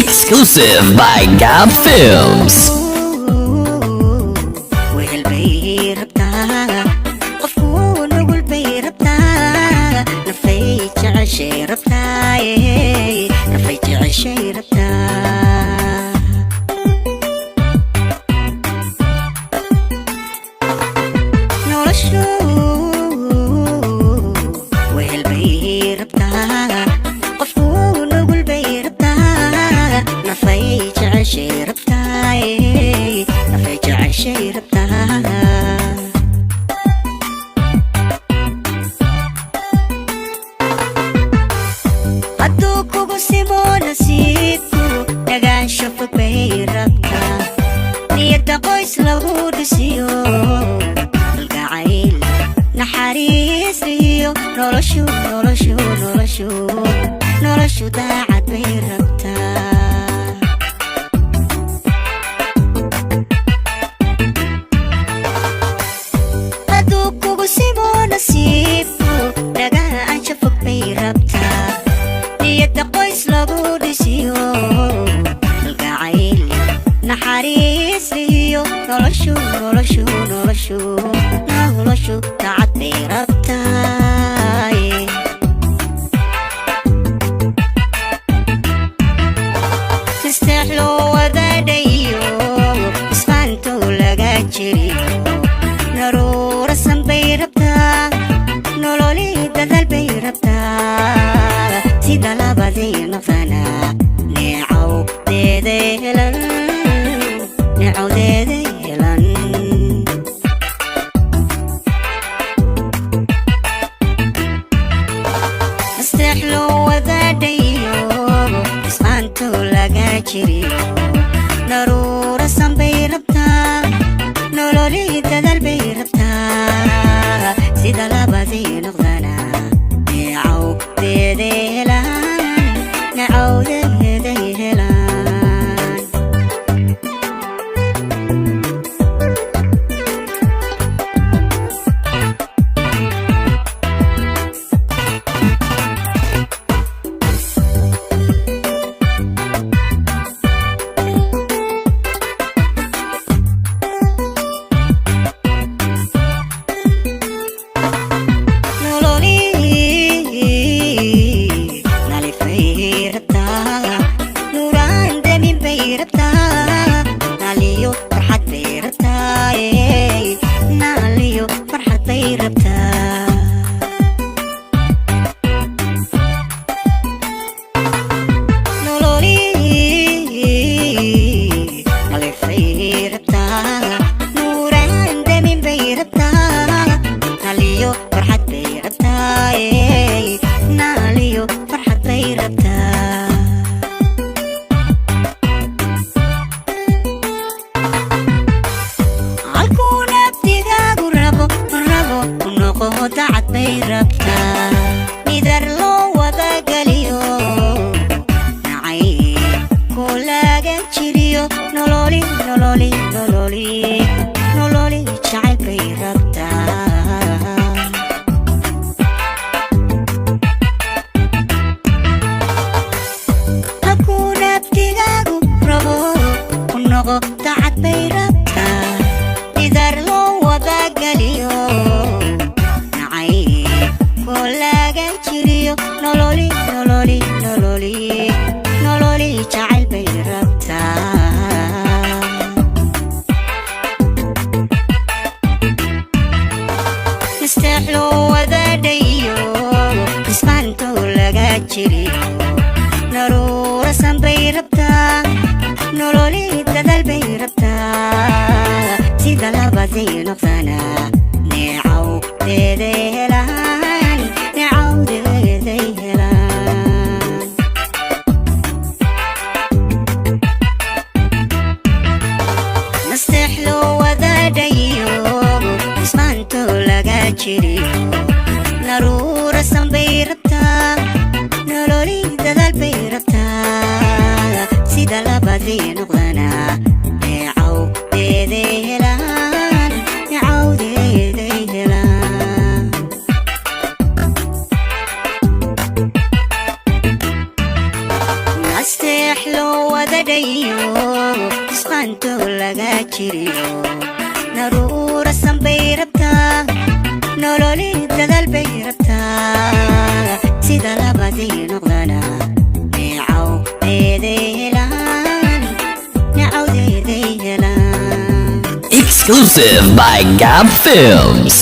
Exclusive by Gab Films. Wehel bay rabtaa, qofku nugul bay rabtaa, nafay jeceshay rabtaa, nafay jeceshay rabtaa. Noloshu wehel bay rabtaa, qofku nugul bay rabtaa, nafay jeceshay rabtaa, nafay jeceshay rabtaa. Hadduu kugu simo nasiibku, dhagaansho fog bay rabtaa, niyadda qoys lagu dhisiyo, kalgacayl naxariis iyo noloshu noloshu noloshu noloshu daacad bay rabtaa. Hadduu kugu simo nasiibku, dhagaansho fog bay rabtaa, niyadda qoys lagu dhisiyo, kalgacayl naxariis iyo noloshu noloshu noloshu noloshu daacad bay rabtaa. Nasteex loo wadaadhayo, isfaantow laga jiriyo, naruurasan bay rabtaa, nololi dadaal bay rabtaa, sida labadii noqdana neecawdeeday helan, neecawdeeday helan. Nasteex loo wadaadhayo, isfaantow laga jiriyo, naruurasan bay rabtaa, nololi dadaal bay rabtaa, sida labadii noqdana neecawdeeday helan, neecawdeeday helan. Nololi nalifay rabtaa, nuraan demin bay rabtaa, naaliyo farxad bay rabtaa, naaliyo farxad bay rabtaa. Nololi nalifay rabtaa, nuraan demin bay rabtaa, naaliyo farxad bay rabtaa, naaliyo farxad bay rabtaa. Halkuu nabdigaagu rabo rabo ku noqo, dacad bay rabtaa, nidar loo wadagaliyo, nacay ku laga jiriyo, nololi nololi nololi nololi jacayl bay rabtaa. Halkuu nabdigaagu rabo ku noqo, dacad bay rabtaa, nidar loo wadagaliyo, nacay ku laga jiriyo, nololi nololi nololi nololi jacayl bay rabtaa. Nasteex loo wadaadhayo, isfaantow laga jiriyo, naruurasan bay rabtaa, nololi dadaal bay rabtaa, sida labadii noqdana neecawdeeday helaan, neecawdeeday helaan. Nasteex loo wadaadhayo, isfaantow laga jiriyo, naruurasan bay rabtaa, nololi dadaal bay rabtaa, sida labadii noqdana neecawdeeday helaan, neecawdeeday helaan. Nasteex loo wadadhayo, isqaanto laga jiriyo, naruura sanbay rabtaa, nololi dadaal bay rabtaa. Sida labadii noqdana, neecawdeeday helaan, neecawdeeday helaan. Exclusive by Gab Films.